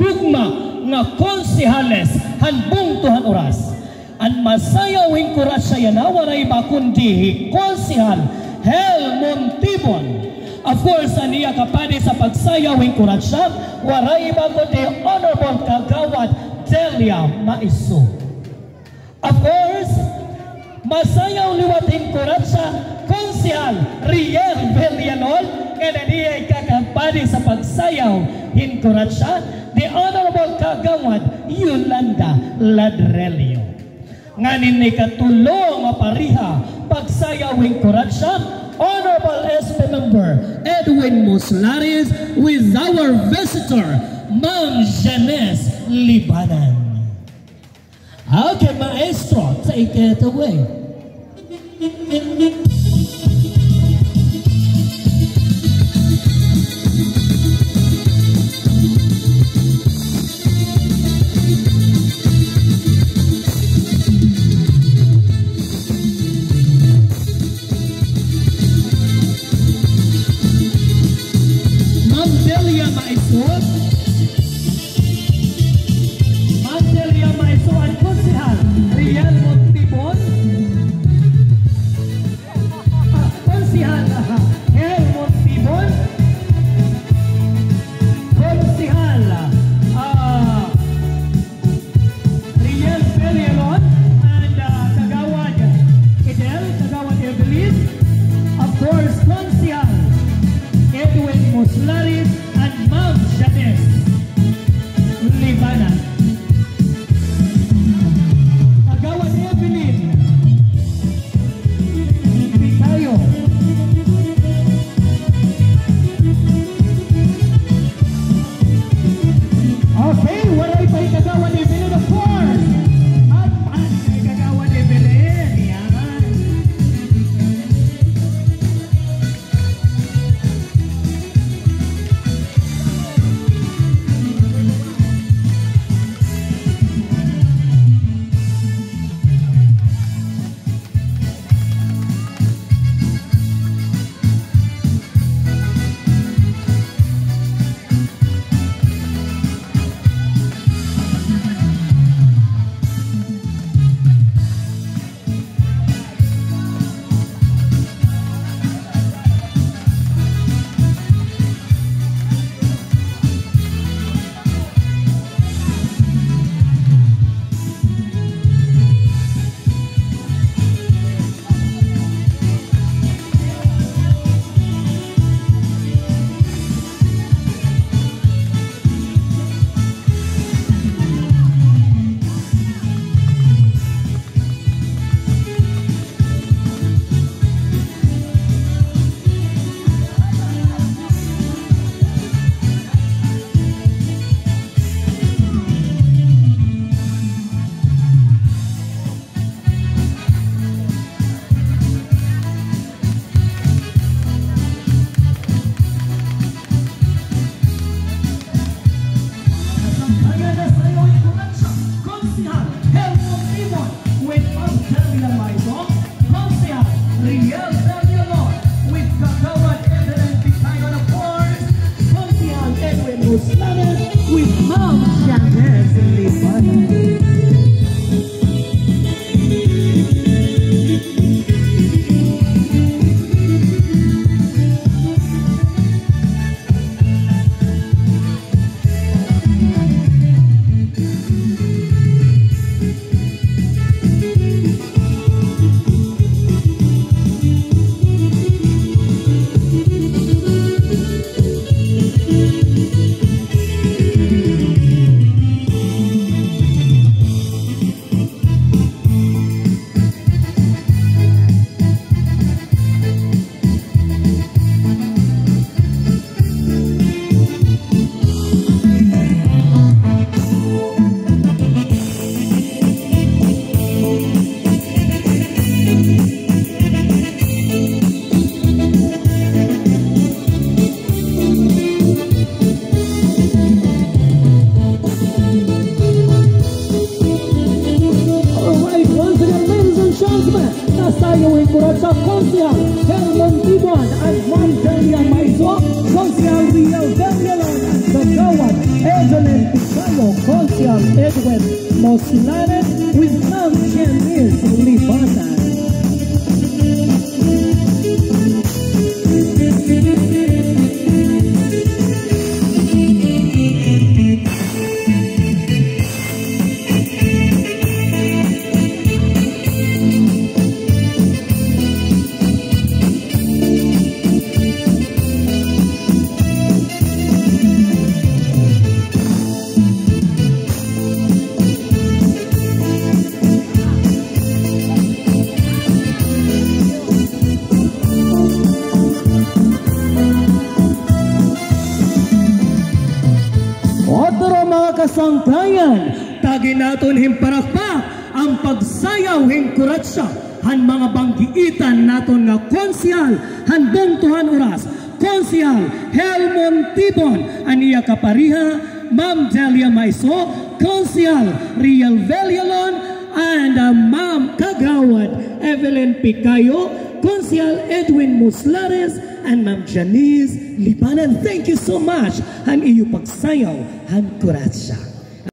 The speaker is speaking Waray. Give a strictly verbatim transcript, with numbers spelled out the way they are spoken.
gugma nga konsehales han bungto han Oras. An masayaw hin kuratsa yana waray iba kundi hi Konsehal Hel Montibon. Of course, an iya kapadi sa pagsayaw hin kuratsa waray iba kundi Honorable Kagawad Delia Maiso. Of course, masayaw liwat hin kuratsa, Konsehal Riel Villalon, ngan an iya ikakapadi sa pagsayaw hin kuratsa, the Honorable Kagawad Yolanda Ladrillo. Ngan an ikatulo nga pareha pagsayaw hin kuratsa, Honorable S P Member Edwin Muslares with our visitor, Ma'am Janice Libanan. Okay, maestro, take it away. Ma'am Delia Maiso. Ma'am Delia Maiso, an Konsehal Riel Montibon. Ah, Konsehal, ah, Hel Montibon. Konsehal, ah, Riel Villalon and, uh, Kagawad Idel, Kagawad Evelyn, of course, Konsehal Edwin Muslares and Ma'am Janice Libanan. Kagawad Evelyn. Pitayo. Okay, waray pa hi Kagawad Evelyn, of course. At, at kay Kagawad Evelyn, yan. Konsehal Helmut Timon with Australia Maidong, Konsehal Riel Danielon with Kagawad Evelyn Pitayon, of course, Konsehal Edwin Muslares with Ma'am Janice Libanan. Alright, once again, ladies and gentlemen, nasayaw hin kuratsa Konsehal Herman Tibon and Ma'am Delia Maiso, Konsehal Riel Danielon and Kagawad Evelyn Kayo, Konsehal Edwin Moslares with Ma'am Janice Libanan. Otro, mga kasangkayan, tagi naton hin parakpak an pagsayaw hin kuratsa han mga banggiitan naton nga konsehal han bungto han oras, Konsehal Helmon Tibon, an iya kapareha, Ma'am Delia Maiso, Konsehal Riel Villalon, and, uh, Ma'am Kagawad Evelyn Picayo, Konsehal Edwin Muslares, and Ma'am Janice Libanan. Thank you so much han iyo pagsayaw han kuratsa.